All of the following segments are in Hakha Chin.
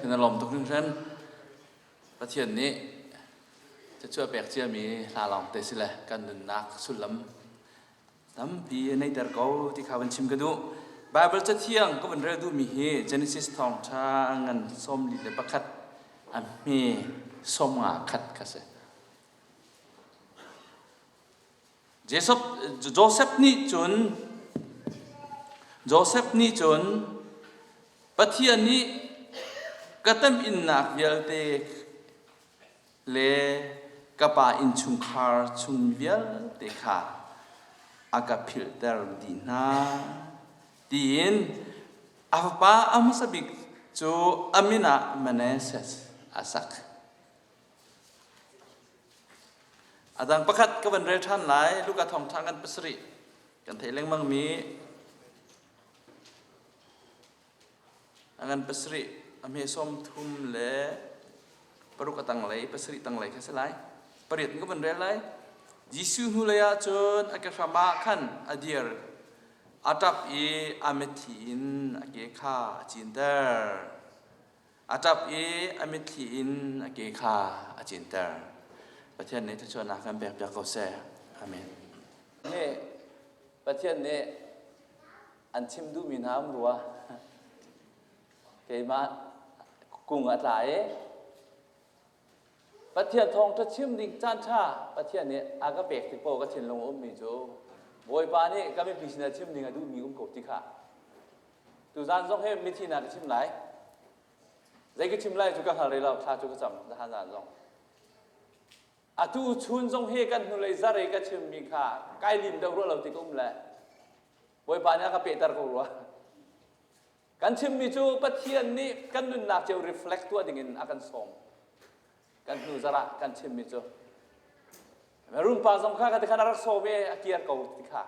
Kan i lawm tuk hringhran. Pathian nih cacuah pek ciami hla lawng te si le kan nunnak sullam tampi a neiter ko ti kha van chim ka duh. Bible cathiang ka van rel duhmi hi Genesis thawngṭha ngan 41 a hme 51 khat kha si. Joseph nih cun Joseph nih cun Pathian nih ka temhinnak vialte le ka pa innchungkhar chung vialte kha a ka philhter dih hna tiin a fapa a hmasa bik cu a min ah Manasseh a sak. A dang pakhat ka van rel ṭhan lai. Luka thawngṭha ngan pasarih kan theih lengmangmi a ngan pasarih a hme sawm thum le paruk a tanglei pasarih tanglei kha si lai. Pariat in ka van rel lai. Jesuh hnulei ah cun a ke hram ah khan a dir. A ṭap i a mitthli in a ke kha a cinter. A ṭap i a mitthli in a ke kha a cinter. Pathian nih thluachuahnak kan pekpiak ko seh. Amen. Nih Pathian nih an chim duhmi hna um rua. Keimah kung a tla i Pathian thawngṭha chim ding caanṭha Pathian nih a ka pek tik paoh ka thinlung a ummi cu Bawipa nih ka mipi sinah chim ding a duhmi um ko ti kha Tuzaan zong hi mithi hna ka chim lai. Zei ka chim lai cu ka hngal rih lo, thla cu ka cam zahan zaan zong. Atu chun zong hi kan hnulei zar i ka chimmi kha kai lim deuh rua lo ti ka um le Bawipa nih a ka pehter ko rua. Kan chimmi cu Pathian nih kan nunnak cio reflect tuah dingin a kan sawm. Kan hnu zarah kan chimmi cu Cameroon pa zong kha ka ti khan a rak sawm i a kiar ko ti kha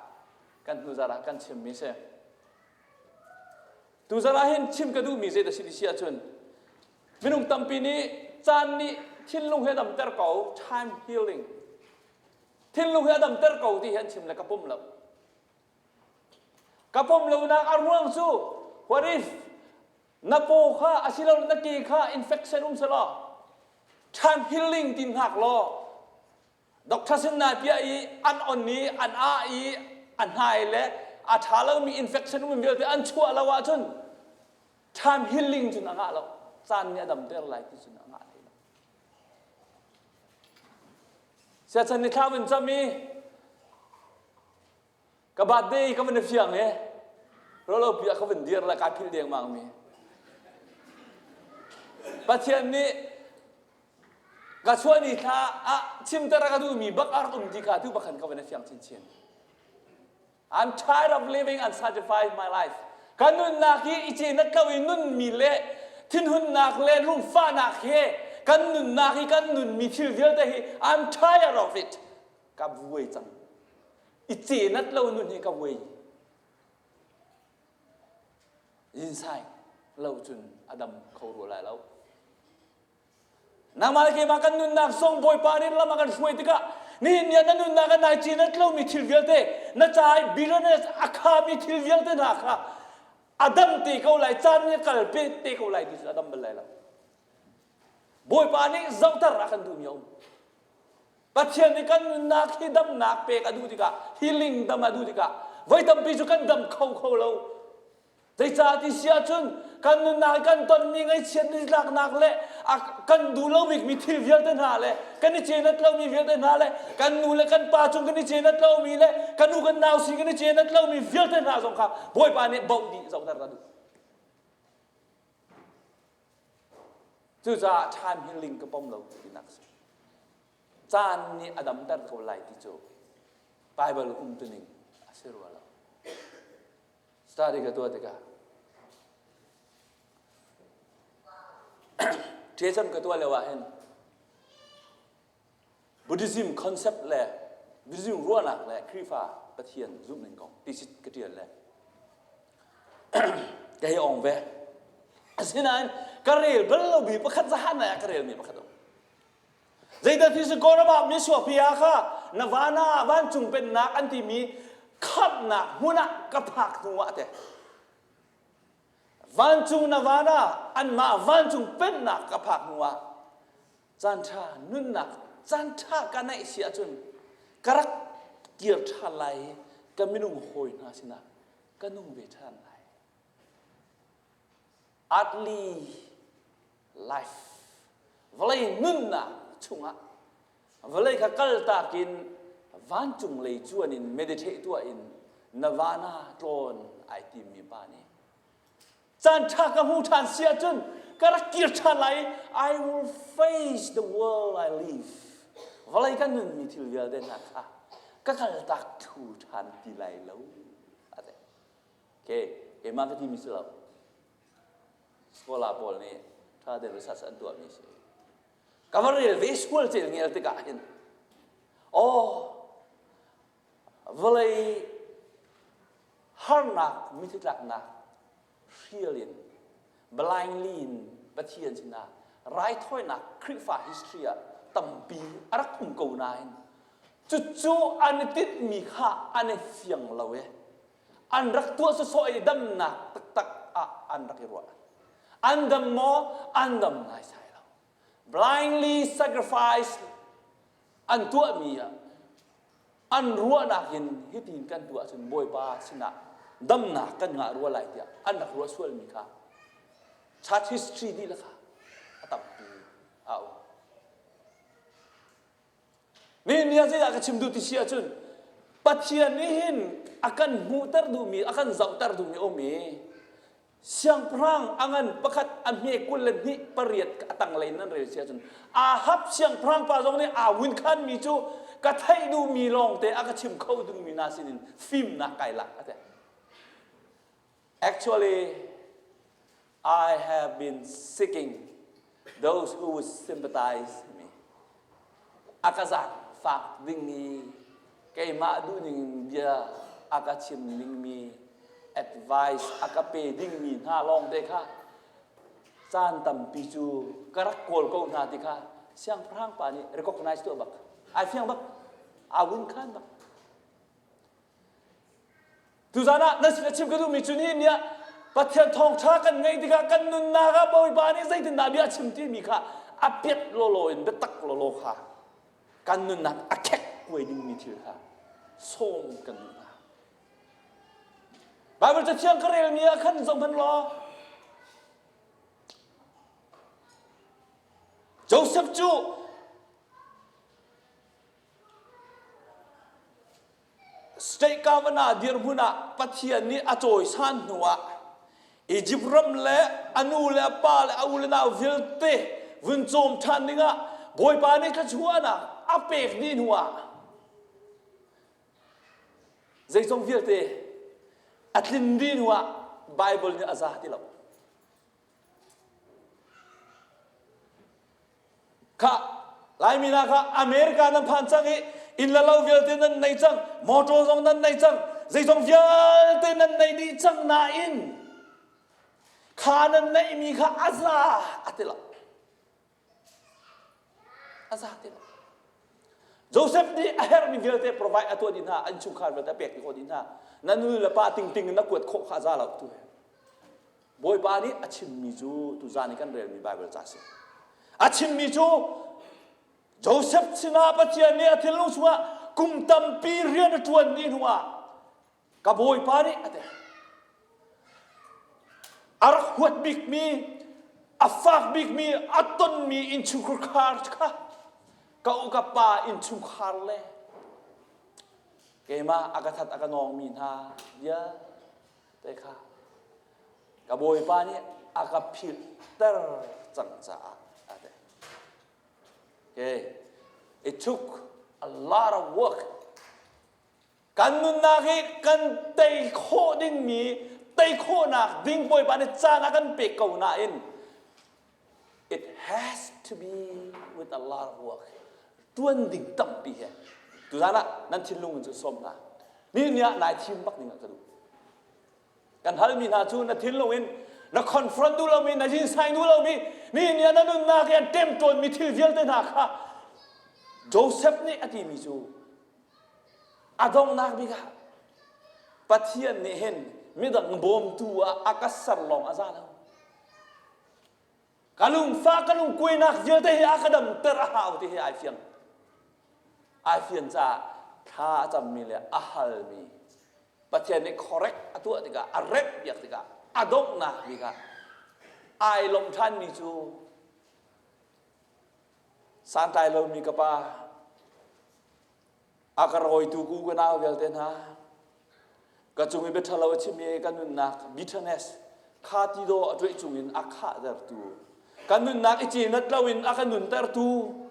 kan hnu zarah kan chimmi si. Tu zarah hin chim ka duhmi zei dah si ti si ahcun minung tampi nih caan nih thinlung hi a damter ko time healing thinlung hi a damter ko ti hi an chim le ka pom lo ka pom lonak a ruang cu what if na paw kha asilo na ke kha infection um selaw time healing tin hngak law doctor sin na piah i an on i an ah i a hnai le a ṭha lomi infection um vialte an chuah lo ahcun time healing cun a ngah lo caan nih a damter lai ti cun a ngah hlei lo siachan ni thla vun cam i Ka birthday ka van i fiang i rolo pi ah ka van dir le kai philh dengmang mi. Pathian nih ka chuah ni thla ah chimter a ka duhmi bak a rak um ti kha tu bakhan ka van i fiang chinchin. I'm tired of living unsatisfied my life. Ka nunnak hi i cenat lo i nunmi le thinhunnak le lungfahnak he kan nunnak hi kan nunmi thil vialte hi I'm tired of it. Ka vuai cang. I cenat lo nun hi ka vuai. Insai lo cun a dam kho rua lai lo. Nangmah le keimah kan nunnak zong Bawipa nih lam a kan hruai tikah nihin ni ah na nunnak ah nai cenat lomi thil vialte na ca i bitterness a khami thil vialte hna kha a dam te ko lai caan nih a kal pe te ko lai ti cu a dam bal lai lo. Bawipa nih zohter a kan duhmi a um. Pathian nih kan nunnak hi damnak pek a duh tikah healing dam a duh tikah voi tampi cu kan dam kho kho lo. Zeicah ti si ahcun kan nunnak kan tonmi ngaihchiat nitlaknak le kan duh lo bikmi thil vialte hna le kan i cenat lomi vialte hna le kan nu le kan pa cung kan i cenat lomi le kan u kan nau sin kan i cenat lomi vialte hna zong kha Bawipa nih bauh dih zohter a duh. Cucaah time healing ka pom lo tinak si. Caan nih a damter ko lai ti cu Bible umtuning a si rua lo. Study ka tuah tikah ṭhiacam ka tuah lio ah hin Buddhism concept le Buddhism ruahnak le Khrihfa Pathian zumhning kong ti ka ṭial le ka hei ong ve. Asinain ka rel bal lomi pakhat zahan ah ka relmi pakhat um. Zeidah ti si Kawlram ah misuahpi ah kha Navana vancung pennak an timi khamhnak hmun ah ka phak hnu ah te. Vancung na van ah anmah vancung pennak ka phak hnu ah caan ṭha nunnak caan ṭha ka neih si ahcun ka rak kir ṭhan lai i ka minung hawi hna sinah ka nung ve ṭhan lai. Earthly life vawlei nunnak chungah vawlei kha kaltak in vancung lei cuan in meditate tuah in nirvana tlawn ai timmi pa nih caan ṭha ka hmu ṭhan si ahcun ka rak kir ṭhan lai I will face the world I live vawlei kan nunmi thil vialte hna kha ka kaltak thu ṭhan ti lai lo a ti okay keimah ka timi si lo scholar pawl nih ṭha tein research an tuahmi si ka va rel ve school cel ngel tikah hin oh vawlei harnak mithitlaknak hrial in blindly in Pathian sinah raithawinak Khrihfa history ah tampi a rak um ko nain cucu an i tinhmi kha an i fiang lo i an rak tuah sawsawh i damnak taktak ah an rak i ruah. An dam maw? An dam naisai lo. Blindly sacrifice an tuahmi ah an ruahnak in hitin kan tuah ahcun Bawipa sinah damnak kan ngah rua lai tiah an rak ruah sualmi kha church history dihlak kha a tampi a um. Nihin ni ah zeidah ka chim duh ti si ahcun Pathian nih hin a kan hmuhter duhmi, a kan zohter duhmi um i siangpahrang a ngan pakhat a hme 22 pariat a tanglei nan rel si ahcun Ahab siangpahrang pa zong nih aa vun khanmi cu ka theih duhmi lawngte a ka chim kho dingmi hna sinin fimnak kai lak a ti. Actually, I have been seeking those who would sympathize me. A ka zaangfak ding i keimah duhning bia a ka chim dingmi advice a ka pe dingmi hna lawng te kha caan tampi cu ka rak kawl ko hna ti kha siangpahrang pa nih recognize tuah bak ai fiang bak aa win khan bak Tuzan ah nan sin a chim ka duhmi cu nihin ni ah Pathian thawngṭha kan ngaih tikah kan nunnak ah Bawipa nih zeitindah bia a chim timi kha a piat lawlaw in biatak lawlaw kha kan nunnak a khek kuai dingmi thil kha sawm kan duh hna. Baibal cathiang ka relmi ah khan zoh hmanh law Joseph cu State governor dirhmun ah Pathian nih a cawisan hnuah Egypt ram le a nu le a pa le a u le nau vialte vun cawm ṭhan dingah Bawipa nih thluachuahnak a pek dih hnuah zeizong vialte a tlin dih hnuah Bible nih a za ti lo. Kha Laimi hna kha America nan phan cang i inn le lo vialte nan nei cang, motor zong nan nei cang, zeizong vialte nan nei dih cang nain kha nan neihmi kha a za a ti lo. A za ti lo. Joseph nih a herhmi vialte provide a tuah dih hna, an chungkhar vialte a pek dih khawh dih hna. Na nu le pa tingting in na kuat khawh kha a za lo tu he. Bawipa nih a chimmi cu tuzan i kan relmi Baibal ca a si. A chimmi cu Joseph sinah Pathian nih a thinlung chungah kum tampi rian a ṭuan dih hnuah ka Bawipa nih a ti. A rak huat bikmi, a fak bikmi, a tonmi innchungkhar kha ka u ka pa innchungkhar le keimah a ka that a ka nawngmi hna vialte kha ka bawipa nih a ka philhter cang caah a ti. Okay. It took a lot of work. Kan nunnak hi kan tei khawh dingmi tei khawhnak ding bawipa nih caan a kan pek ko nain it has to be with a lot of work. Tuan ding tampi he. Tuzan ah nan thinlung in cu sawm hna. Ni ni ah nai thim bak ding ah ka duh. Kan halmi hna cu na thinlung in na confront duh lomi na zinsaing duh lomi ni ni ah na nunnak i an ṭemṭawnmi thil vialte hna kha Joseph nih a timi cu a donghnak bik ah Pathian nih hin Midang bawmtu ah a ka ser lawng a za lo. Ka lungfah ka lungkuainak vialte hi a ka damter a hau ti hi ai fiang. Ai fian caah thla a cammi le a halmi Pathian nih correct a tuah tikah a remh piak tikah a donghnak bik ah ai lawmh ṭhanmi cu santlai lomi ka pa a ka rawitu ku ka nau vialte hna ka cung i bia ṭhalo a chim i ka nunnak bitterness kha ti daw a ṭuih cungin a khahtertu kan nunnak i cinat loin a ka nuntertu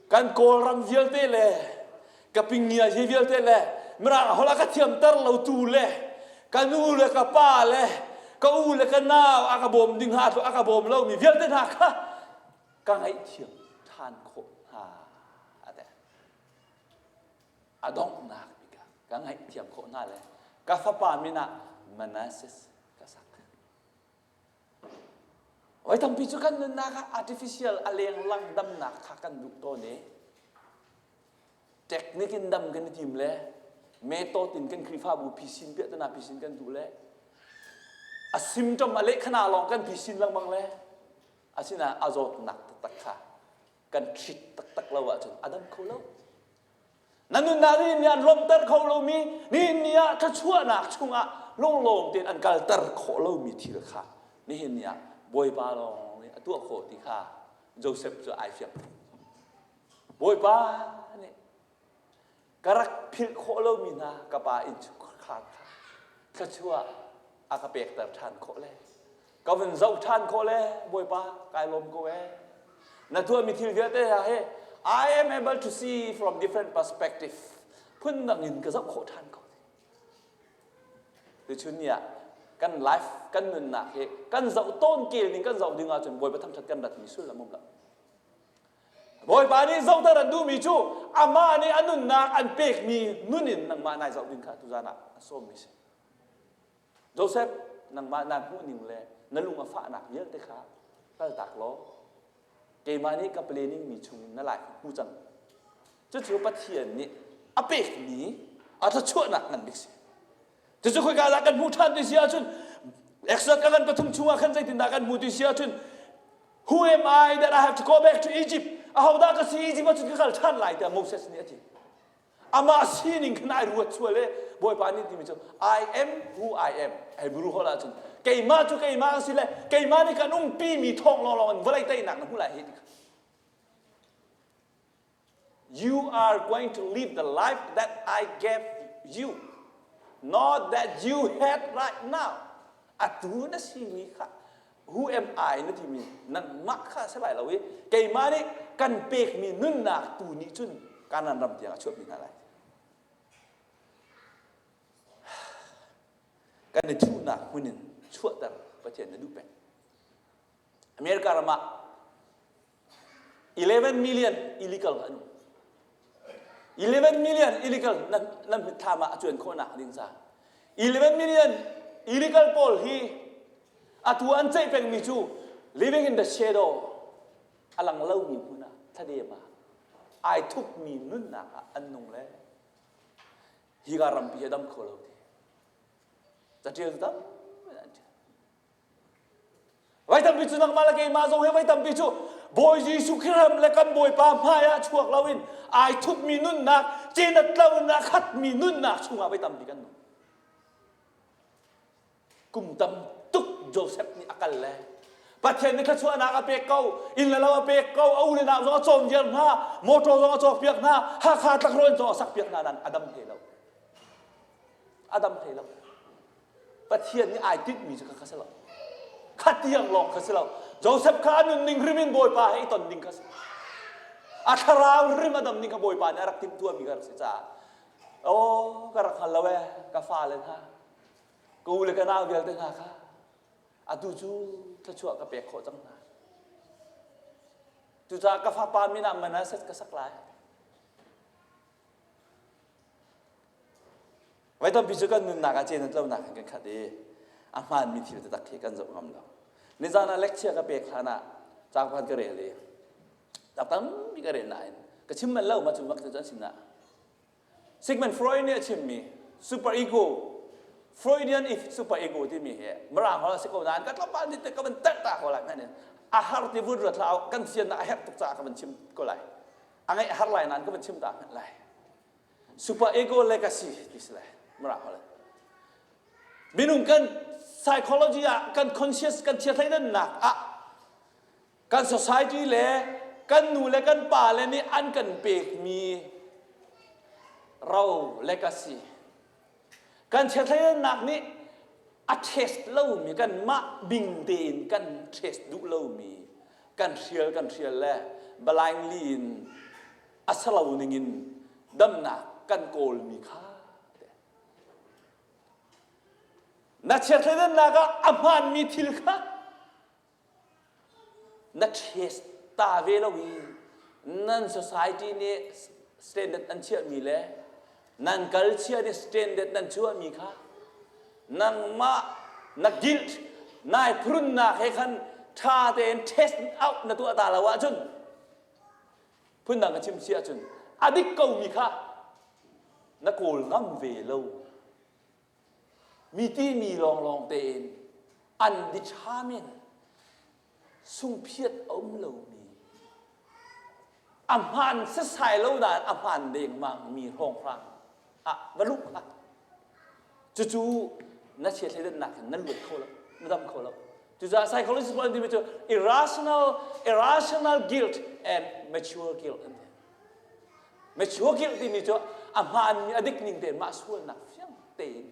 kan kawlram vialte le ka pingia hi vialte le mirang holh a ka thiamter lotu le ka nu le ka pa le ka u le ka nau a ka bawm ding hna a ka bawm lomi vialte hna kha ka ngaihthiam ṭhan khawh hna a ti. A donghnak bik ah ka ngaihthiam khawh hna le ka fapa min ah Manasseh ka sak. Voi tampi cu kan nunnak ah artificial a lenglang damnak kha kan duh tawn i technique in dam kan i tim le method in kan Khrihfabu phisin piahtana phisin kan duh le a symptom a lehkhana lawng kan phisin lengmang le asinain a zawtnak taktak kha kan treat taktak lo ahcun a dam kho lo. Na nunnak nih ni an lawmhter kho lomi, nihin ni ah thluachuahnak chungah lunglawm tein an kalter khawh lomi thil kha nihin ni ah Bawipa lawng nih a tuah khawh ti kha Joseph cu ai fiang. Bawipa nih ka rak philh khawh lomi hna ka pa innchungkhar kha thluachuah a ka pekter ṭhan khawh le ka vun zoh ṭhan khawh le Bawipa kai lawm ko ee na tuahmi thil vialte he I am able to see from different perspective phundang in ka zoh khawh ṭhan ko tuchun ni ah kan life kan nunnak hi kan zoh tawn kel ning kan zoh ding ahcun Bawipa thangṭhat kan ratmi sullam um lo Bawipa nih zohter an duhmi cu amah nih a nunnak an pekmi nun in nangmah nai zoh ding kha tuzan ah a sawmmi si. Joseph, nangmah naa hmuhning le na lung a fahnak vialte kha kaltak law keimah nih ka planning mi chungin na life hmu cang. Cucu Pathian nih a pekmi a thluachuahnak ngan bik si. Cucu khoika dah kan hmuh ṭhan ti si ahcun Exodus ka kan pathum chungah khan zeitindah kan hmuh ti si ahcun Who am I that I have to go back to Egypt? Ahodah ka si Egypt ahcun ka kal ṭhan lai tiah Moses nih a ti. Amah sining khan ai ruat sual i Bawipa nih timi cu I am who I am. Hebrew holh ahcun keimah cu keimah ka si le keimah nih kan umpi mi thawng lawnglawng in vawlei teinak na hmu lai hi ti kha. You are going to live the life that I gave you, not that you had right now. Atu na simi kha who am I na timi nangmah kha si lai lo i keimah nih kan pekmi nunnak tu nih cun Kanan ram tiang a chuahpi hna lai. Kan i thuhnak hmun in chuahter Pathian na duh peng. America ram ah 11 million illegal an um. 11 million illegal nan nan mitthlam ah a cuan khawhnak ding ca. 11 million illegal pawl hi atu an ceih pengmi cu living in the shadow a lang lomi hmun ah thladem ah ai thupmi nunnak ah an nung le hi ka rampi hi a dam kho lo ti catial tam an ṭial Voi tampi cu nangmah le keimah zong hi voi tampi cu Bawi Jesuh Khrih le kan Bawipa hmai ah chuak loin ai thupmi nunnak, cenat loin a khatmi nunnak chungah voi tampi kan nung. Kum tam tuk Joseph nih a kal le Pathian nih thluachuahnak a pek ko, inn le lo a pek ko, a u le nau zong a cawm viar hna, motor zong a cawk piak hna, Hakha tlakrawin zong a sak piak hna nan a dam hlei lo. A dam hlei lo. Pathian nih ai tinhmi cu kha si lo. Kha tiang lawng kha si lo. Joseph kha a nunning hrim in Bawipa he i ton ding kha si. A thlarau hrim a dam ding kha Bawipa nih a rak timhtuahmi kha rak si caah oh ka rak hngal lo ee ka fale hna ka u le ka nau vialte hna kha atu cu thluachuah ka pek khawh cang hna. Cucaah ka fapa min ah Manasseh ka sak lai. Voi tampi cu kan nunnak ah cen tlonak in kan khat i a hmaanmi thil taktak khi kan zoh ngam lo. Nizan ah lecture ka pek hlan ah caang pakhat ka rel i tak tampi ka rel nain ka chim manh lo mah cu mak cu an sin ah Sigmund Freud nih a chimmi super ego. Freudian if super ego timi hi Mirang holh a si ko nain ka tlawmpal nih te ka van telh ta ko lai hmanh in a har ti vun ruat hlah kan fiannak a herh tuk caah ka van chim ko lai. A ngeih har lai nain ka van chim ta hmanh lai. Super ego legacy ti si lai Mirang holh. Minung kan psychology ah kan conscious kan chiathleidannak ah kan society le kan nu le kan pa le nih an kan pekmi ro legacy kan chiathleidannak nih a test lomi kan mah bing tein kan test duh lomi kan hrial kan hrial le blindly in a salo ningin damnak kan kawlmi kha na chiathleidannak ah a hmaanmi thil kha Na test ta ve lo i nan society nih standard an chiahmi le nan culture nih standard nan chuahmi kha nangmah na guilt nai phurunnak he khan ṭha tein test out na tuah ta lo ahcun phundang ka chim si ahcun a dik komi kha na kawl ngam ve lo. Mi timi lawnglawng tein undetermined sungphiat a um lomi a hmaan sasai lo nain a hmaan dengmang mi hrawnghrang ah va luh kha cucu na chiathleidannak in na luat kho lo na dam kho lo cucaah psychologist pawl an timi cu irrational irrational guilt and mature guilt an ti Mature guilt timi cu a hmaanmi a dik ning tein mah sualnak fiang tein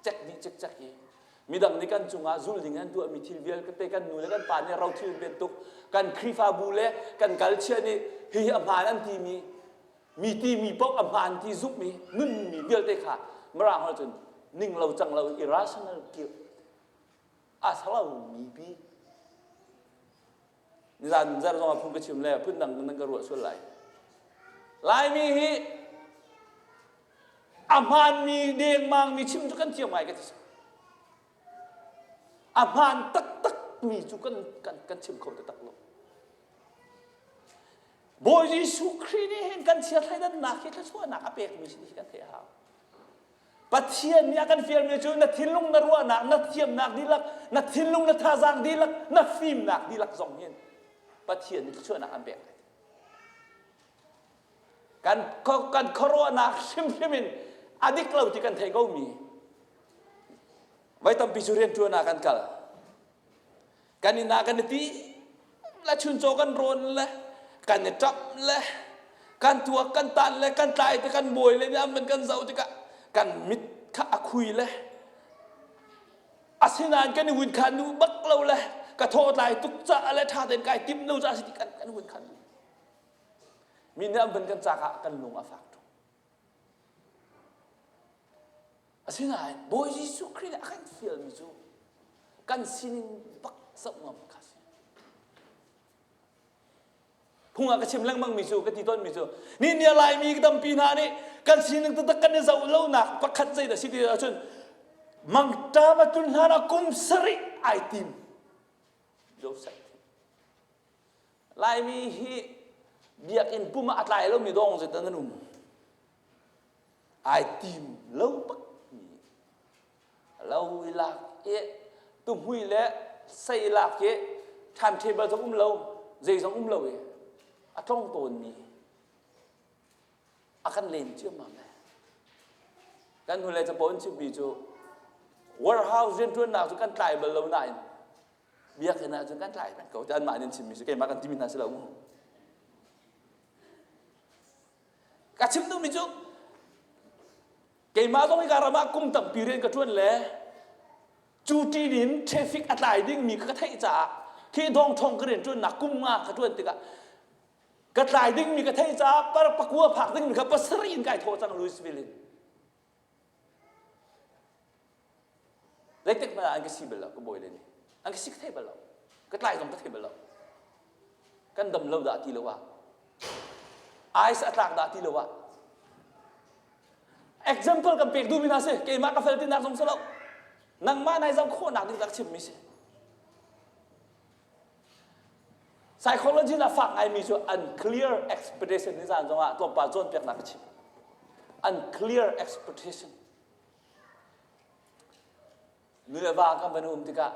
cek dih cikcek i midang nih kan cungah zul ding an tuahmi thil vialte kan nu le kan pa nih rothil bantuk kan Khrihfabu le kan culture nih hihi a hmaan an timi mi timi paoh a hmaan ti zumhmi nunmi vialte kha mirang holh cun ning lo cang lo irrational guilt a salomi pi Nizan zarh zong ah phung ka chim le phundang nan ka ruah sual lai. Laimi hi a hmaanmi dengmangmi chim cu kan thiam ngai ka ti. A hmaan taktakmi cu kan, kan, kan chim kho taktak lo. Bawi Jesuh Khrih nih hin kan chia thleidannak hi thluachuahnak a pekmi si hi kan theih a hau. Pathian nih a kan fialmi cu na thinlung na ruahnak na thiamnak dihlak na thinlung na thazaang dihlak na fimnak dihlak zong hin Pathian nih thluachuahnak an pek lai. Kan kan khuaruahnak hrimhrim in a dik lo ti kan thei ko mi voi tampi cu rianṭuan ah kan kal Kan inn ah kan i ti le chuncaw kan rawn le kan i ṭap le kan tuak kan tan le kan tlai te kan bawi le nih an van kan zoh tikah kan mit kha a khui le asinain kan i win khan duh bak lo le ka thaw tlai tuk caah le ṭha tein kai tim lo caah si ti kan kan win khan duh mi nih an van kan cak ah kan lung a fak tuk Asinain Bawi Jesuh Khrih nih a kan fialmi cu kan sining bak zoh ngam kha si. Phung ah ka chim lengmangmi cu ka ti tawnmi cu ni nia Laimi tampi hna nih kan sining taktak kan i zoh lonak pakhat zeidah si ti ahcun mangṭam a tlun hlan ah kum sarih ai tim. Joseph. Laimi hi biakinn pum ah a tlai lomi dawng zeitan an um. Ai tim lo bak mi lo i lak i tuhmui le sei lak i timetable zong um lo zeizong um lo i a tlong tawnmi a kan len ciammam le kan hnulei capo an chimmi cu warehouse rianṭuannak cu kan tlai bal lo nain biakinn ah cun kan tlai peng ko ti anmah nih an chimmi si keimah kan timi hna si lo mu ka chim duhmi cu keimah zong hika ram ah kum tampi rian ka ṭuan le cu ṭin in traffic a tlai dingmi ka theih caah khi dawngṭhong ka rian ṭuannak kum nga ka ṭuan tikah ka tlai dingmi ka theih caah par pakua phak dingmi kha pasarih in kai thawh cang Louisville in Zeitik hmanh ah an ka si bal lo, ka bawi le nih. An ka si ka thei bal lo. Ka tlai zong ka thei bal lo. Kan dam lo dah ti lo ah. Ice a tlak dah ti lo ah. Example kan pek duhmi hna si. Keimah ka fel tinak zong si lo. Nangmah nai zoh khawhnak ding rak chimmi si. Psychology na fak ngaimi cu unclear expectation ni zan zongah tlawmpal cawnpiaknak ka chim. Unclear expectation. Nu le va kan van um tikah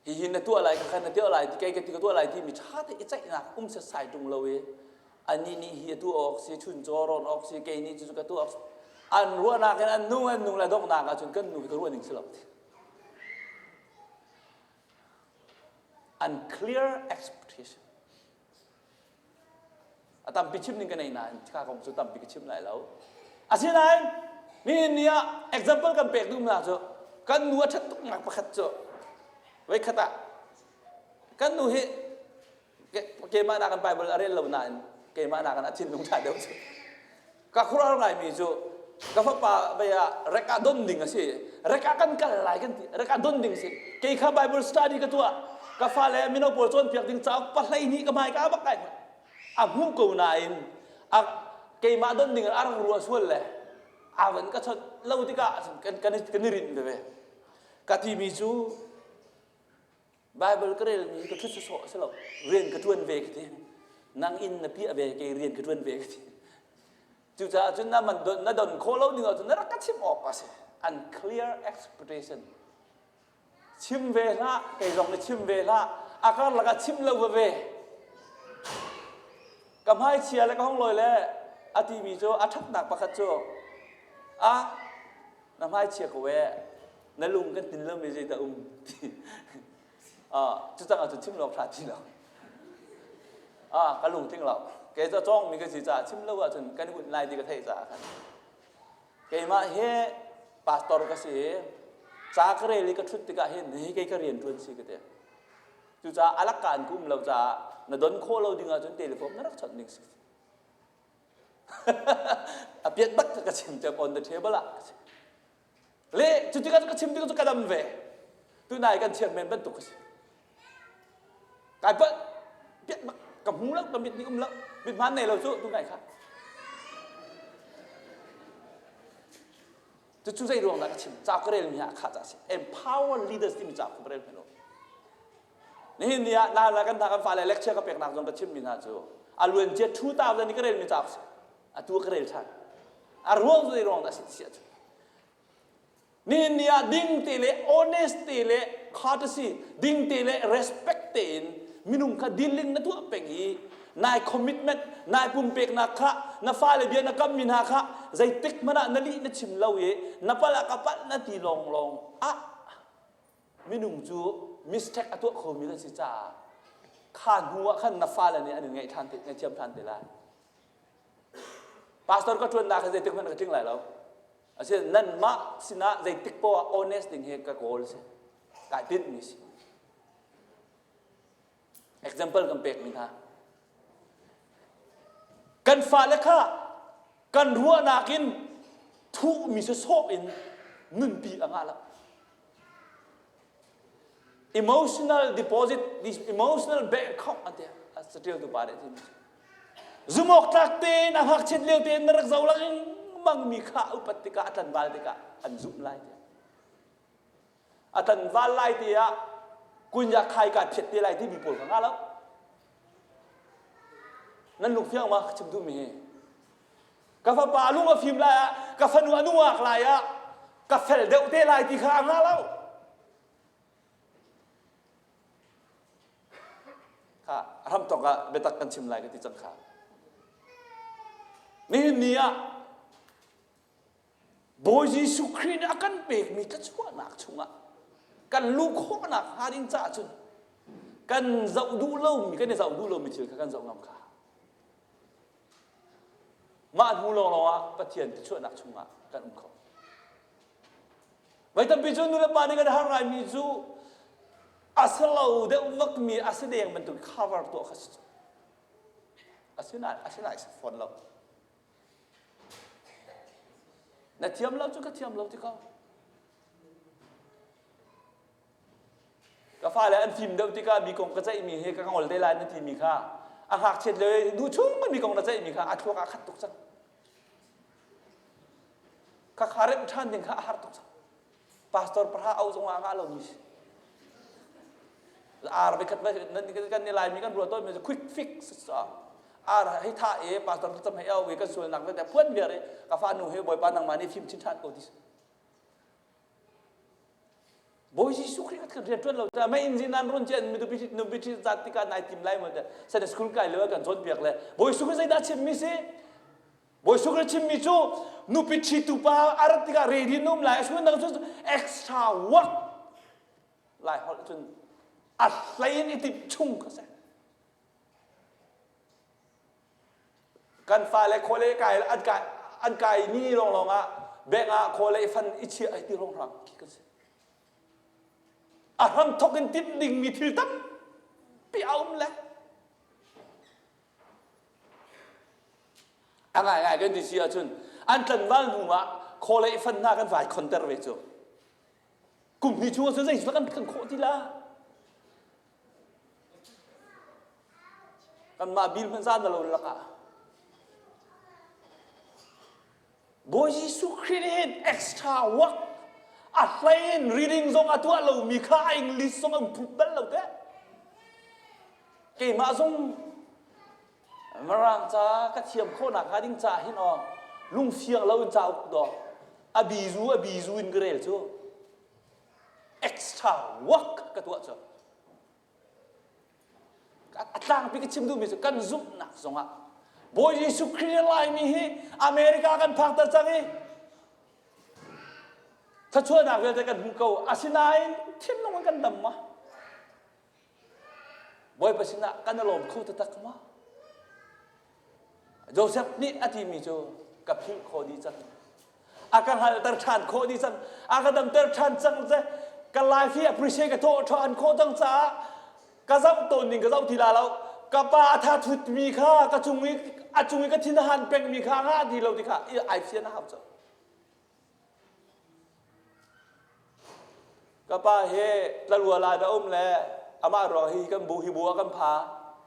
hihi na tuah lai kha na tuah lai ti kei ka ti ka tuah lai timi ṭha te i ceihnak um setsai ṭung lo i anih nih hi a tuah awk si chuncaw rawn awk si kei nih cucu ka tuah awk si an ruahnak in an nung an nung le donghnak ahcun kan nu hi ka ruah ning si lo ti unclear expectation A tampi chim ding ka nei nain ka kong cu tampi ka chim lai lo. Asinain nihin ni ah example kan pek duhnak cu kan nu a ṭhat tuknak pakhat cu voikhat ah kan nu hi keimah nakin Bible a rel lo nain keimah nakin a thinlung ṭha deuh cu. Ka khuaruahhar ngaimi cu ka fapa vei ah rek ah don ding a si. Rek ah kan kal lai kan ti. Rek ah don ding a si. Kei kha Bible study ka tuah. Ka fale mino pawl cawnpiak ding cauk pahlei ka hmai ka bak kai a hmuh ko nain a keimah don ding a rak ruah sual le a van ka chawt lo tikah kan kan kan i rinh veve. Ka timi cu Bible ka relmi hi ka ṭhut sawsawh a si lo. Rian ka ṭuan ve ka ti. Nang inn na piah ve, kei rian ka ṭuan ve ka ti. Cucaah cun na man don, na don khawh lo ding ahcun na rak ka chimh awk a si. Unclear expectation. Chim ve hlah, kei zong nih chim ve hlah. A karlak ah chim lo va ve. Ka hmaichia le ka hong lawi le a timi cu a ṭhatnak pakhat cu a na hmaichia ko ee na lung kan tin lomi zeidah um ti ah cucang ahcun chim lo hlah ti lo ah ka lung tling lo kei cu cawng mi ka si caah chim lo ahcun kan hun lai ti ka theih caah khan keimah hi pastor ka si i ca ka rel i ka ṭhut tikah hin hi kei ka rian ṭuan si ka ti cucaah alakka an ka um lo caah na don khawh lo ding ahcun telephone na rak chawnh ding si a piat bak ka chim te on the table ah le cu tikah ka chim tikah cu ka dam ve tunai kan chairman bantuk ka si kai palh piat bak ka hmu lo ka mit nih um lo mit hmaan nei lo cu tunai kha cucu zei ruang dah ka chim ca ka rel mi ah kha ca si empower leaders timi ca ka rel hmelo Nihin ni ah na kan hna kan fale lecture ka peknak zong ka chimmi hna cu a luancia 2000 i ka relmi cauk si. Atu ka rel ṭhan. A ruang cu zei ruang dah si ti si ahcun. Nihin ni ah ding te le honest te le courtesy ding te le respect tein minung kha dealing na tuah peng i nai commitment nai pumpeknak kha na fale bia na kammi hna kha zeitik hmanh ah na lih na chim lo i na palh ah ka palh na ti lawnglawng ah minung cu mistake a tuah khomi kan si caah kha hnu ah khan na fale nih an in ngaih ṭhan te ngaihthiam ṭhan te lai pastor ka ṭuannak hi zeitik hmanh ka tling lai lo asinain nanmah sinah zeitik poah honest ding hi ka goal si kai tinhmi si example kan pekmi hna kan fale kha kan ruahnak in thuhmi sawsawh in nunpi a ngah lo emotional deposit this emotional bank account an ti a catialtu pa nih zumawk tlak tein a ngakchiat lio tein na rak zo lengmang mi kha upat tikah a tlanval tikah an zumh lai ti a tlanval lai ti ah kunya khai ka phiat te lai ti mi pawl kha nga lo nan lung fiang ma chim duh mi hi Ka fapa lung a fim lai ah, ka fanu a nungak lai ah, ka fel deuh te lai ti kha a ngah lo. Kha ramtong ah biatak kan chim lai ka ti cang kha. Nihin ni ah Bawi Jesuh Khrih nih a kan pekmi thluachuahnak chungah kan luh khawhnak hnga ding caah cun kan zoh duh lomi kan i zoh duh lomi thil kha kan zoh ngam kha. Mah hnu lawnglawng ah Pathian thluachuahnak chungah kan um kho. Voi tampi cu nulepa nih kan har ngaimi cu a si lo deuh vakmi a si deng bantuk cover tuah kha si. Asinain asinain si fawn lo. Na thiam lo cu ka thiam lo ti ko. Ka fale an fim deuh tikah mi kong ka ceihmi hi ka ngol te lai na timi kha a ngakchiat le duh chung mi kong na ceihmi kha a thluak ah khat tuk cang. Kha kha remh ṭhan ding kha a har tuk cang. Pastor pahra au zong ah ngah lomi si. Ar khat kan ni Laimi kan ruah tawnmi cu quick fix ar hei tha e pastor thlacam hei au i kan sualnak vialte phuan viar i ka fa nu hi Bawipa nangmah nih fim chin ṭhan ko ti. Bawi Jesuh Khrih kan rian ṭuan lo caah mei in nan run cian mi nupi nupi ṭhi zat tikah nai tim lai maw Sunday school kai lo kan cawnpiak le Bawi Jesuh Khrih zeidah chimmi si Bawi Jesuh Khrih chimmi cu nupi ṭhitu pa a rat tikah ready na um lai a dang cu extra work lai holh cun a hlei in i timh chung kha si Kan fale khawle kai an kai an kai ni lawnglawng ah bank ah khawle i fan i chiah ai ti rongrang khi kan si. A hram thok in timh dingmi thil tampi a um le a ngaingai kan ti si ahcun an tlanval hnu ah khawle i fan hna kan vai khonter ve cu. Kum hnih chung ahcun zei kan kan khawh ti la. Kanmah bil hmanh zan na lo lakah. Bawi Jesuh Khrih nih hin extra work a hlei in reading zong a tuah lomi kha a English zong an phup bal lo te. Keimah zong Mirang ca ka thiam khawhnak hnga ding ca hin aw lungfiang lo in cauk daw a bizu a bizu in ka rel cu extra work ka tuah cu A tlangpi ka chim duhmi cu kan zumhnak zongah Bawi Jesuh Khrih Laimi hi America kan phakter cang i thluachuahnak vialte kan hmu ko. Asinain thinlung in kan dam ma? Bawipa sinah kan i lawm kho taktak ma? Joseph nih a timi cu ka philh khawh dih cang. A ka hngalhter ṭhan khawh dih cang. A ka damter ṭhan cang ce. Ka life hi appreciate ka thawh ṭhan khawh cang caah ka zoh tawn ning ka zoh ti la lo. Ka pa a tha thutmi kha ka cung i a cung i ka thin a han pengmi kha ngah ti lo ti kha ai fian a hau cang. Ka pa he tlalua lai na um le amah ruang hi kan bu hi bu ah kan pha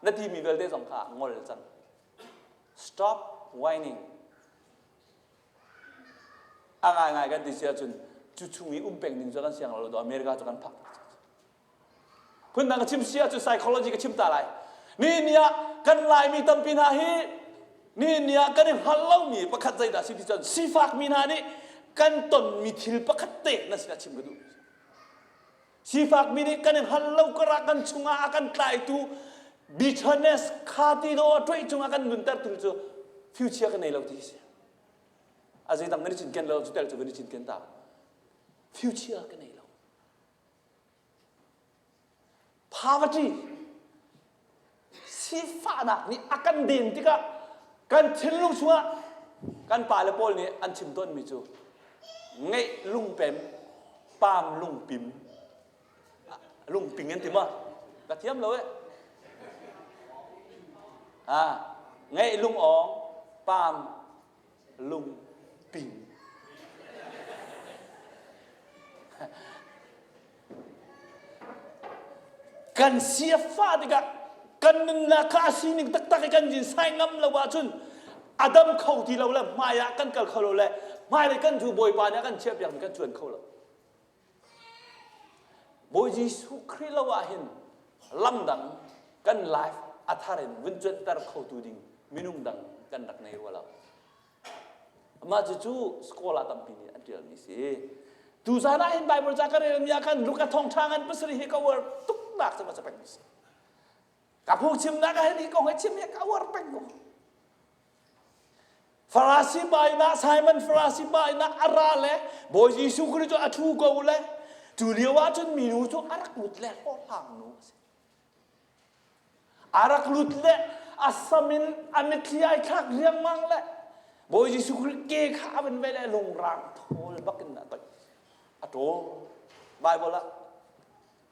na timi vialte zong kha ngol cang. Stop whining. A ngaingai kan ti si ahcun cu chung i um peng ding cu kan siang lo America cu kan phak. Phundang ka chim si ahcun psychology ka chim ta lai. Ni ni ah kan Laimi tampi hna hi ni ni ah kan i hngalh lomi pakhat zeidah si ti cun sifakmi hna nih kan tonmi thil pakhat te na sinah chim ka duh. Sifakmi nih kan i hngalh lo karah kan chungah a kan tlaitu bitterness kha ti do a tuai cungah kan nuntertu cu future kan nei lo ti si. A zeidang nan i cinken lo cu tel cu van i cinken ta. Future kan nei lo. Poverty sifahnak nih a kan den tikah kan thinlung chungah kan pale pawl nih an chim tawnmi cu ngeih lungpem paam lungpim lungping an ti ma ka thiam lo eh ah ngeih lungawng paam lungping. Kan si a fah tikah kan nunnak kha a sining taktak i kan jin sai ngam lo ahcun a dam kho ti lo le hmai ah kan kal kho lo le hmailei kan cu Bawipa nih a kan chiahpiakmi kan cuan kho lo. Bawi Jesuh Khrih lo ah hin lam dang kan life a thar in vun cuanter khotu ding minung dang kan rak nei rua lo. Mah cucu scholar tampi nih an ṭialmi si. Tuzan ah hin Bible ca ka relmi ah khan Luka thawngṭha ngan pasarih hi ka uar tuknak cu ka pengmi si. Ka phungchimnak ah hin hi kong hi chim hi ka uar peng ko. Farasi pa inn ah Simon Farasi pa inn ah a ra le Bawi Jesuh Khrih cu a ṭhu ko le cu lio ah cun minu cu a rak lut le hlawhhlang nu a si. A rak lut le a sam in a mitthli ai thlak riangmang le Bawi Jesuh Khrih ke kha a van ve le lungrang thawl bakin a toih. A ṭawl. Bible ah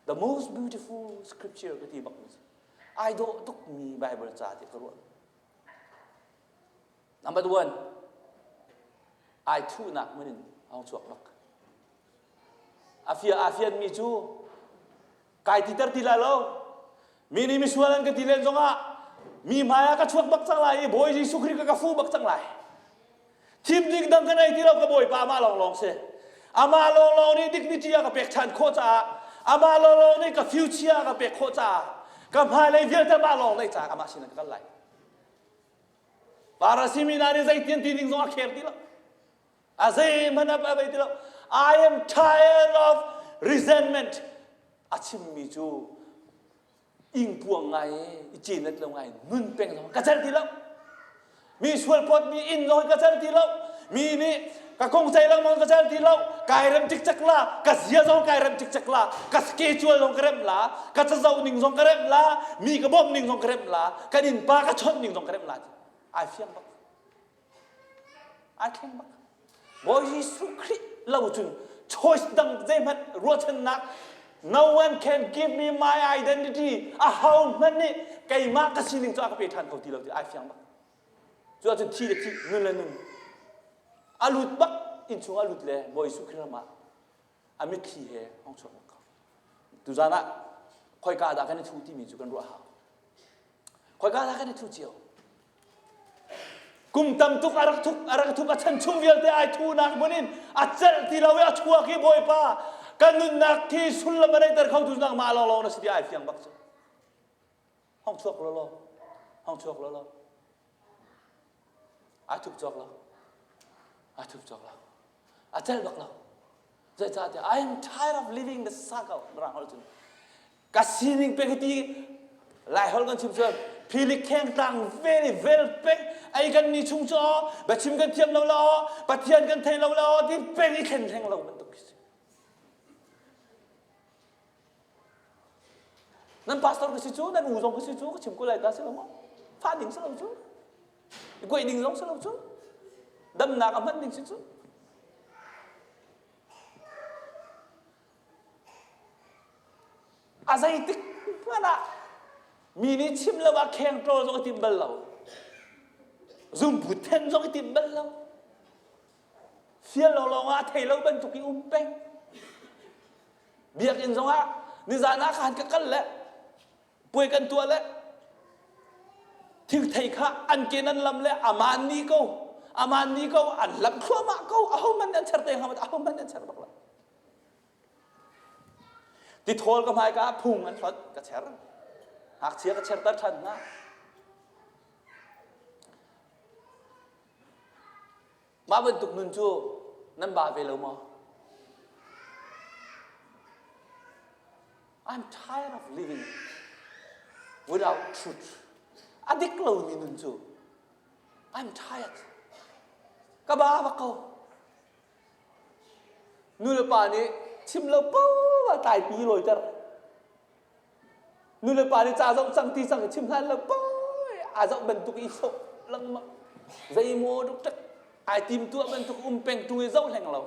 the most beautiful scripture ka ti bak mi ai dawh tukmi Bible ca ti ka ruah. Number one, ai thuhnak hmun in a hung chuak bak. A fia a fianmi cu kai titer ti lai lo. Mi nih misual an ka ti len zongah mi hmai ah ka chuak bak cang lai i Bawi Jesuh Khrih ka ka fu bak cang lai. Thim ding dang ka nei ti lo ka Bawipa amah lawnglawng si. Amah lawnglawng nih dignity a ka pek ṭhan khawh caah amah lawnglawng nih ka future a ka pek khawh caah ka hmailei vialte amah lawng nei caah amah sin ah ka kal lai. Parasi mi hna nih zeitian ti ding zong a kher ti lo. A zeihmanh a vei ti lo. I am tired of Resentment a chimmi cu ingpuang ngai i cenet lo ngai nun peng zong ka cer ti lo. Mi sual pot mi inn zong ka cer ti lo. Mi nih ka kong cei lengmang ka cer ti lo. Kai rem cikcek la, ka zia zong kai rem cikcek la, ka schedule zong ka remh la, ka cazoh ning zong ka remh la, mi ka bawmh ning zong ka remh la, kan innpa ka chawnh ning zong ka remh la. Ai fiang bak. Ai thleng bak. Bawi Jesuh Khrih lo cun choice dang zeihmanh ruahchannak no one can give me my identity a ho hmanh nih keimah ka sining cu a ka pe ṭhan kho ti lo ti ai fiang bak. Cu ahcun thi le thi nun le nun a lut bak innchung a lut le Bawi Jesuh Khrih ram ah a mitthli he hong chuak bak ko. Tuzan ah khoika dah kan i thu timi cu kan ruah hau. Khoika dah kan i thu cio? Kum tam tuk a rak thuk a rak thuk a chan chung vialte ai thunak hmun in a celh ti lo i a chuak i Bawipa kan nunnak khi sullam a neiter kho tu nangmah lawnglawng na si ti ai fiang bak cu. Hong chuak law law. Hong chuak law law. Ai thup cawk lo. Ai thup cawk lo. A celh bak lo. Zeicahtiah I am tired of living the cycle mirang holh cun ka sining pek hi ti lai holh kan chim cun philik kheng tlang vel i vel pek ei kan ni chung cu aw biachim kan thiam lo la aw pathian kan thei lo la aw ti peng i thlen hleng lo bantuk khi si nan pastor ka si cu nan u zong ka si cu ka chim ko lai ta si lo maw fa ding si lo cu kuai ding zong si lo cu damnak a hman ding si cu A zeitik hmanh ah mi nih chim lo ah kheng ṭawl zong i tim bal lo. Zumbu then zong i tim bal lo. Fial lo lawng ah a thei lo bantuk i um peng. Biakinn zong ah nizan ah khan ka kal le puai kan tuah le thilthei kha an ke nan lam le aman ni ko aman ni ko an lam thluahmah ko aho man an cher te hnga aho man an cher bak lo tithawl ka hmai ka phung an hlot ka cher ngakchia ka cherter ṭhan hna Mah bantuk nun cu nan ba ve lo maw? I'm tired of living without truth. A dik lomi nun cu I'm tired. Ka ba bak ko. Nu le pa nih chim lo poah tlaipi lawiter. Nu le pa nih ca zoh cang ti cang i chim hlan lo poi aa zoh bantuk i soh lengmang. Zeimaw duk ai tim tuah bantuk um peng ṭung i zoh hleng lo.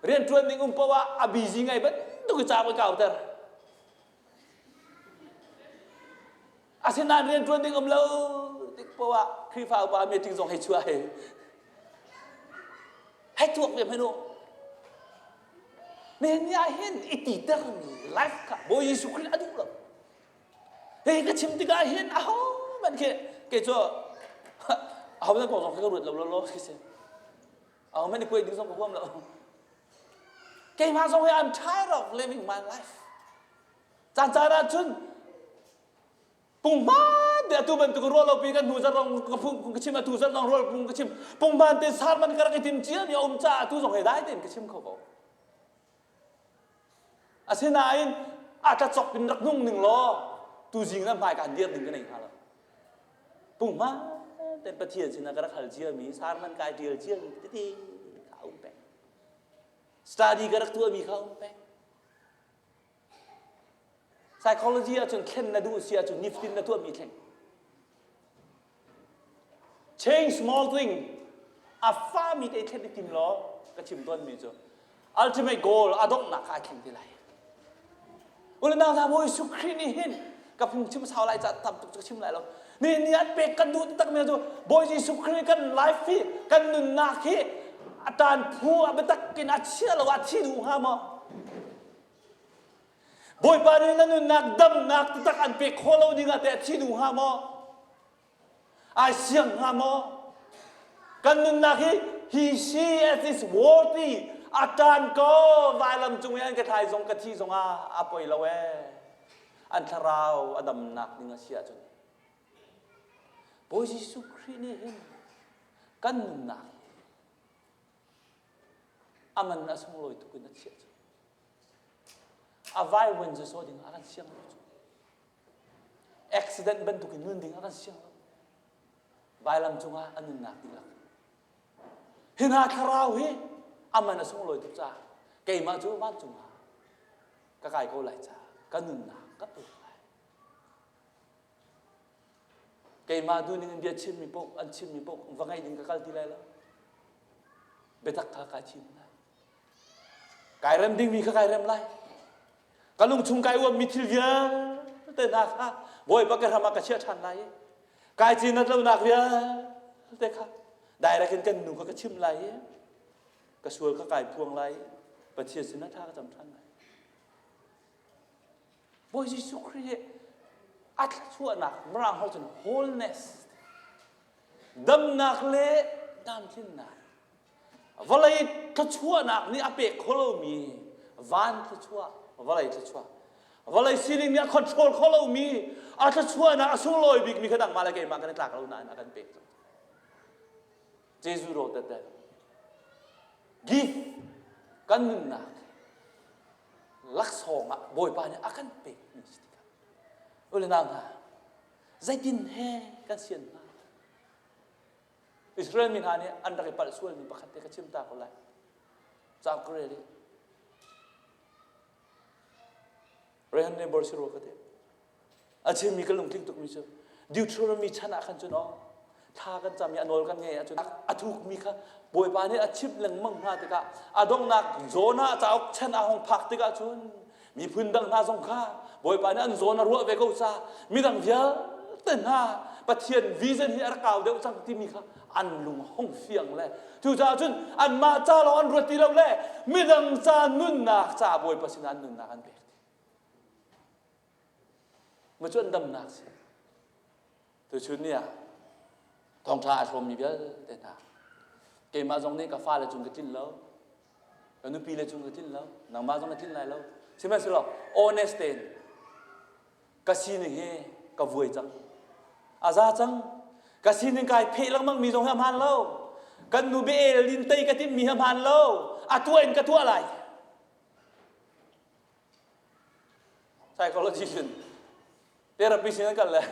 Rianṭuan ding um poah ah a busy ngai bantuk i ca ka kauter. Asinain rianṭuan ding um lo tik poah ah Khrihfa upa meeting zong hei chuah hei. Hei tuak ve hmanh u. Nihin ni ah hin i titermi life kha Bawi Jesuh Khrih a duh lo. Hi ka chim tikah hin aho hmanh khi kei cu aho nan kong zong khi ka ruat lo lo lo khi si. Aho hmanh i kuai ding zong ka huam lo. Keimah zong hi I'm tired of living my life. Caan caan ah cun Punghman te atu bantuk ruah lo pi kan hnu zar rong ka phung ka chim atu zar rong rual phung ka chim punghman te sarman ka rak i tim cia mi a um caah atu zong he dai tein ka chim kho ko. Asinain a tla cok in rak nung ning law tu zing na hmai ka dir ding ka nei hnga lo. Punghman ten Pathian sinah ka rak hal cia mi sarman kai tial cia mi tete kha um peng. Study ka rak tuah mi kha um peng. Psychology ahcun thlen na duh si ahcun nifatin na tuahmi thleng. Change small thing. A fami te thlen i tim law ka chim tawnmi cu ultimate goal a donghnak kha ai thleng te lai. Ulenau hna Bawi Jesuh Khrih nih hin ka phungchim sau lai ca tam tuk cu ka chim lai lo. Ni ni an pek kan duh taktak mi cu Bawi Jesuh Khrih kan life hi kan nunnak hi a tan phu a biatak in a chia lo ah thi duh hnga maw? Bawipa nih na nunnak damnak taktak an pek khawh lo ding ah teh thi duh hnga maw? Ai siang hnga maw? Kan nunnak hi he see as is worthy a tan ko vailam cung i an ka thlai zong ka thi zong ah a poi lo ee an thlarau a damnak ding a si ahcun Bawi Jesuh Khrih nih hin kan nunnak hi. A man a sunglawi tuk in a chiah cu. A vaivuan cu sawh ding a kan siang lo cu. Accident bantuk in nun ding a kan siang lo. Vailam cungah a nunnak dihlak. Hi hna thlarau hi a man a sunglawi tuk caah keimah cu vancung ah ka kai ko lai caah ka nunnak ka pek lai. Keimah duhning in bia chimmi paoh an chimmi paoh va ngaih ding ka kal ti lai lo. Biatak kha kai thim lai. Kai rem dingmi kha kai rem lai. Ka lungchung kai uammi thil vialte hna kha Bawipa ka hram ah ka chiah ṭhan lai i kai cinat lonak vialte kha direct in kan nu kha ka chim lai i ka sual kha kai phuang lai i Pathian sinah thla ka cam ṭhan lai. Bawi Jesuh Khrih hi a thluachuahnak Mirang holh cun wholeness damnak le damtlinnak vawlei thluachuahnak nih a pek kho lomi van thluachuah vawlei thluachuah vawlei sining nih a control kho lomi a thluachuahnak a sunglawi bikmi kha nangmah le keimah kan i tlak lo nain a kan pek cang Jesuh wrote that that give kan nunnak laksawng ah Bawipa nih a kan pekmi si tikah ule nau hna zeitin he kan sian hna Israel mi hna nih an rak i palh sualmi pakhat te ka chim ta ko lai cauk ka rel i Rehan neighbor si rua ka ti A chimmi ka lungtling tukmi cu Deuteronomy chan ah khan cun aw thla kan cam i a nawl kan ngei ahcun a thukmi kha Bawipa nih a chimh lengmang hna tikah a donghnak Jonah cauk chan a hung phak tikah cun miphun dang hna zong kha Bawipa nih an zawn a ruah ve ko ca midang vialte hna Pathian vision hi a rak kau deuh cang timi kha an lung hung fiang le cucaah cun anmah ca lawng an ruat ti lo le midang ca nunnak ca Bawipa sinah an nunnak an pek. Macu an damnak si. Tuchun ni ah thawngṭha a hrawmmi vialte hna keimah zong nih ka fale cung ka tlinh lo ka nupi le cung ka tlinh lo nangmah zong na tlinh lai lo sihmanhsehlaw honest tein ka sining hi ka vuai cang a za cang ka sining kai pheh lengmang mi zong hi a hmaan lo kan nu bia el in tei ka timh mi hi a hmaan lo a tuah in ka tuah lai Psychology cun therapy sin an kal le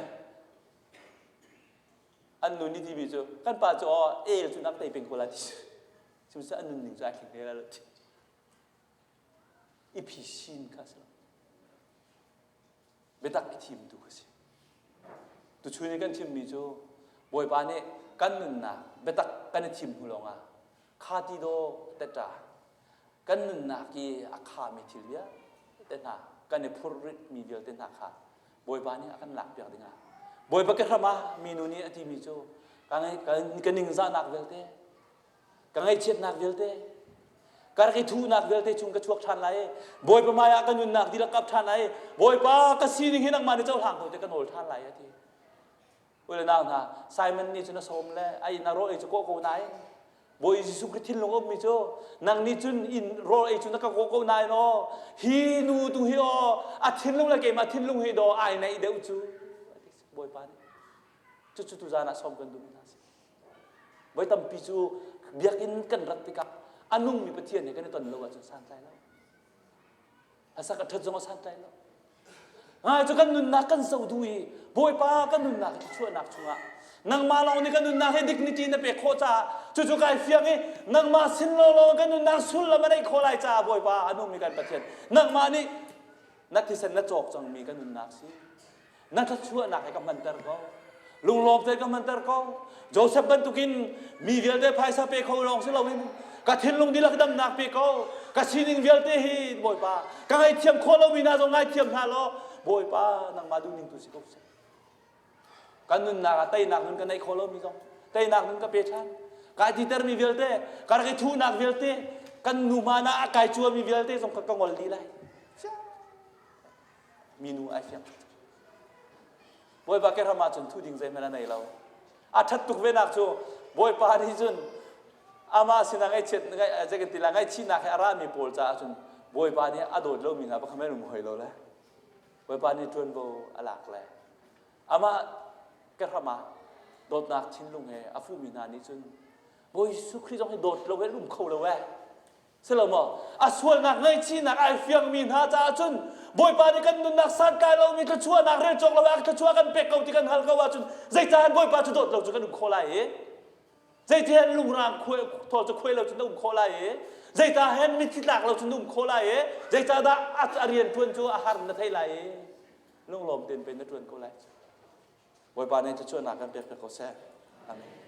an nu nih timi cu kan pa cu aw el cu nak tei peng ko la ti sihmanhsehlaw an nunning cu ai thleng hlei lai lo ti i phisin kha si lo biatak i thim tu kha si tuchun i kan chimmi cu Bawipa nih kan nunnak biatak kan i thim hnu lawngah kha ti daw teta kan nunnak i a khami thil vialte hna kan i phurritmi vialte hna kha Bawipa nih a kan lakpiak dingah Bawipa ke hram ah minu nih a timi cu ka ningzahnak vialte ka ngaihchiatnak vialte ka rak i thuhnak vialte chung ka chuak ṭhan lai i Bawipa hmaiah ka nunnak dihlak kap ṭhan lai i Bawipa ka sining hi nangmah nih cohlang ko te ka nawl ṭhan lai a ti U le nau hna, Simon nih cun a sawm le a inn a rawl ei cu kawh ko nain Bawi Jesuh Khrih thinlung a ummi cu nang nih cun inn rawl ei cu na ka kawh ko nain aw hi nu tu hi aw a thinlung le keimah thinlung hi daw ai naih deuh cu Bawipa nih cucu tuzaan ah sawm kan duh hna si voi tampi cu biakinn kan rat tikah a nungmi Pathian he kan i ton lo ahcun santlai lo Hlasak a ṭhat zong a santlai lo. Ngai cu kan nunnak kan zoh duh i Bawipa kan nunnak hi thluachuahnak chungah nangmah lawng nih kan nunnak hi dignity na pek khawh caah cucu kai fiang i nangmah sin lawlaw kan nunnak sullam a neih khawh lai caah Bawipa a nungmi kan Pathian nangmah nih na thisen na cawk cangmi kan nunnak si na thluachuahnak he ka hmanter ko lunglawm te ka hmanter ko Joseph bantukin mi vialte phaisa pe kho lawng si loin ka thinlung dihlak damnak pe ko ka sining vialte hi Bawipa ka ngaithiam khawh lomi hna zong ngaithiam hna law Bawipa nangmah duhning tu si ko seh kan nunnak ah teinak nun ka neih khawh lomi zong teinak nun ka pe ṭhan kai titermi vialte ka rak i thuhnak vialte kan nu hmaan ah a kai cuami vialte zong ka ka ngol dih lai minu ai fiang Bawipa ke ram ahcun thu ding zeihmanh a nei lo a ṭhat tuk ve nak cu Bawipa nih cun amah sinah ngaihchiat zei kan ti la ngaihchihnak he a rami pawl caah cun Bawipa nih a dawt lomi hna pakhat men um hoi lo le Bawipa nih ṭuanvo a lak le amah ke hram ah dawtnak thinlung he a fuhmi hna nih cun Bawi Jesuh Khrih zong hi dawt lo he um kho lo eh. Si lo maw? A sualnak ngaihchihnak ai fiangmi hna caah cun Bawipa nih kan nunnak santlai lomi thluachuahnak rel cawk lo ah thluachuah kan pek ko ti kan hngal ko ahcun zeicah Bawipa cu dawt lo cu kan um khawh lai i? Zeitihen lungrang thawl cu khuai lo cun na um khawh lai i? Zeicah hen mitthli tlak lo cun na um khawh lai i? Zeicah dah a rian ṭuan cu a har na theih lai i? Lunglawm tein pe na ṭuan ko lai. Bawipa nih thluachuahnak kan pek ko seh. Amen.